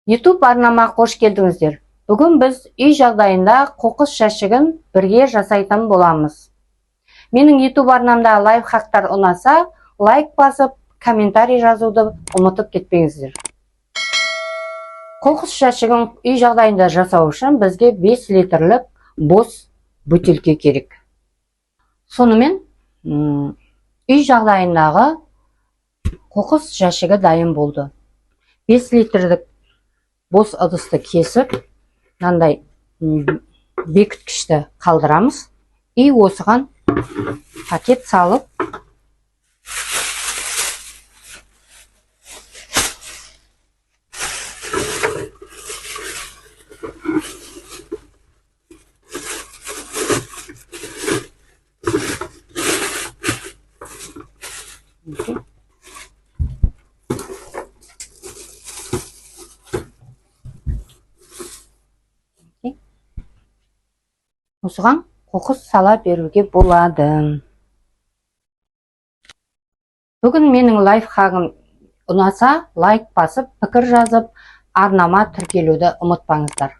YouTube арнама қош келдіңіздер. Бүгін біз үй жағдайында қоқыс жәшігін бірге жасайтын боламыз. Менің YouTube арнамда лайфхактар ұнаса, лайк басып, комментарий жазуды ұмытып кетпеңіздер. Қоқыс жәшігін үй жағдайында жасау үшін бізге 5 литрлік бос бөтелке керек. Сонымен, үй жағдайындағы қоқыс жәшігі дайын болды. 5 литрлік бос ыдысты кесіп, мынандай бекіткішті қалдырамыз. И осыған пакет салып, осыған қоқыс сала беруге болады. Бүгін менің лайфхагым ұнаса, лайк басып, пікір жазып, арнама тіркелуді ұмытпаңыздар.